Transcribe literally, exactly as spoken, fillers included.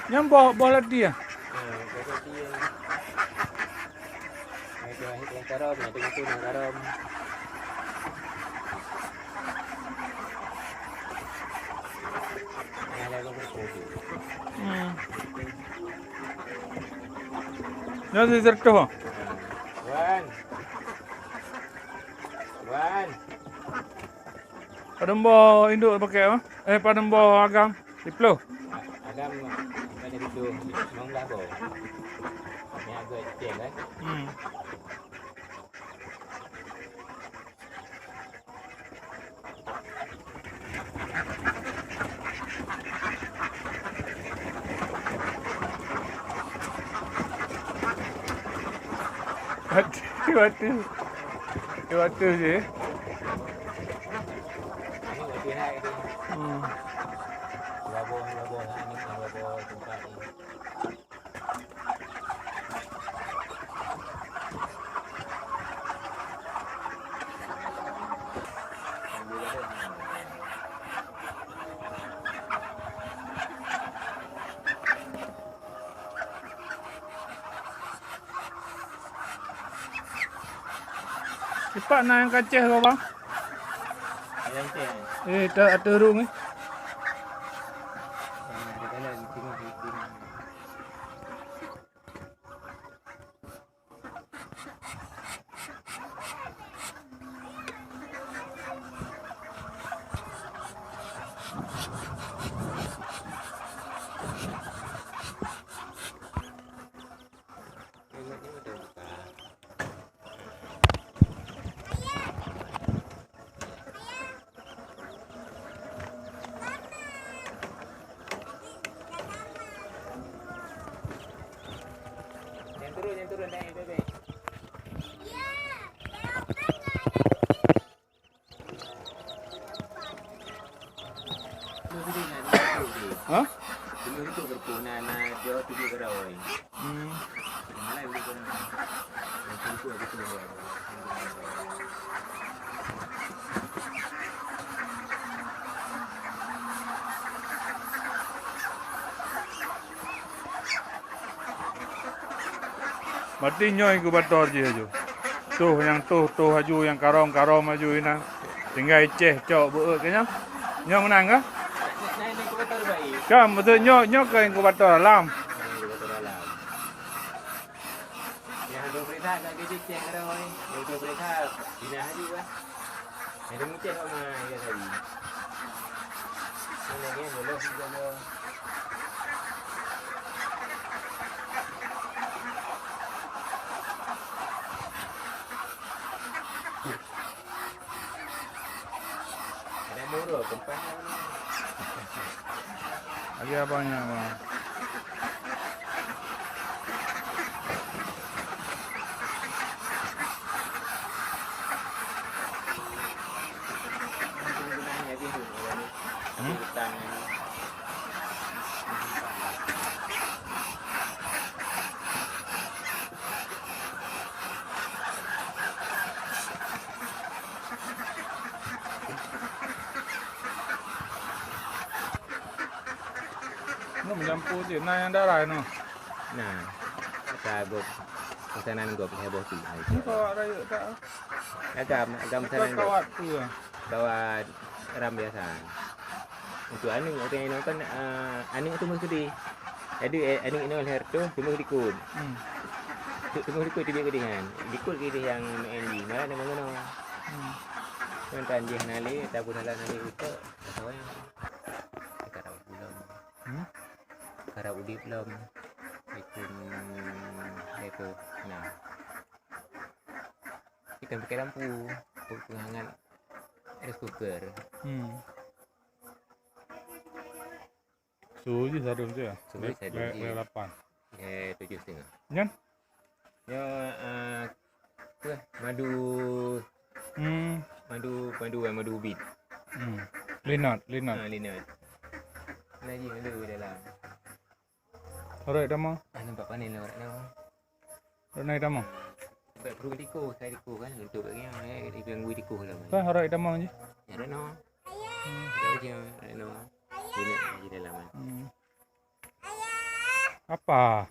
Nyan boh, boh lati ya? Ha, boh lati ya. Ada itu yang karam, ada itu yang karam. Ada yang berkopi. Hmm. Nyan si sertuh. Wan. Wan. Padum boh induk pakai apa? Eh, padum boh agam? Siplôh. Agam ada itu, lima belas boh. Yang agak kecil kan? Hmm. Batu, batu. Batu je. Hmm. Sipak na nyang kaceh kau, bang? Nyang kaceh. Eh, tak ada rung eh. Yang turun, yang turun, naik bebek. Ha? Hmm. Berarti nyoe inkubator jih aju. Toh nyang toh, toh aju, nyang karong, karong aju inan. Tinggai ceh cok beuet ke nyoe. Nyoe meunan kah? Kan, maksud nyoe, nyoe ke inkubator alam. Nyang dua puluh lima kat gadis ceh karong ni. Nyang dua puluh lima, pindah aju lah. Ada muncul kat rumah dia tadi. Mana dia boleh juga dia. Ada murah tempat. Lagi abang yang mau. Hmm? Nyoe meunyampue cit, na nyang darai nyoe. Nah, ata gob, pesanan gob lhèe boh pih. Nyoe kawat rayeuk tak? Agam, agam pesanan gob. Kawat tu ya. Kawat ram biasa. Untuk aneuk, orang yang nonton, eh, aneuk tu mesti. Jadi, eh, aneuk inong lahir tu, cuma dikut. Hmm. Tu, cuma dikut tu dia kedingan. Dikut kedih yang main di mana nama ngono. Hmm. Kan tanjih nali, tabu dalam nali itu, kawan. Sekarang belum. Hmm? Karab udép lom. Itu, itu. Nah. Kita pakai lampu. Penghangat rice cooker. Hmm. Suhu jih sadum tu ya? Suhu jih sadum jih. Lapan. Eh, tujuh setengah. Nyan? Nyoe, eh, apa, madu, hmm, madu, madu, eh, madu ubit. Hmm. Linot, linot. Ah, linot. Nah, jih madu dalam. Alright, dah mau. Ah, nampak panen lah, alright, dah mau. Alright, dah mau. Nampak perut tikus, saya tikus kan, untuk kat dia, eh, diganggu tikus lah. Kan alright, dah mau je. Ya, alright, dah mau. Hmm. Alright, dah mau. Ini. Di dalam, eh. Hmm. Apa?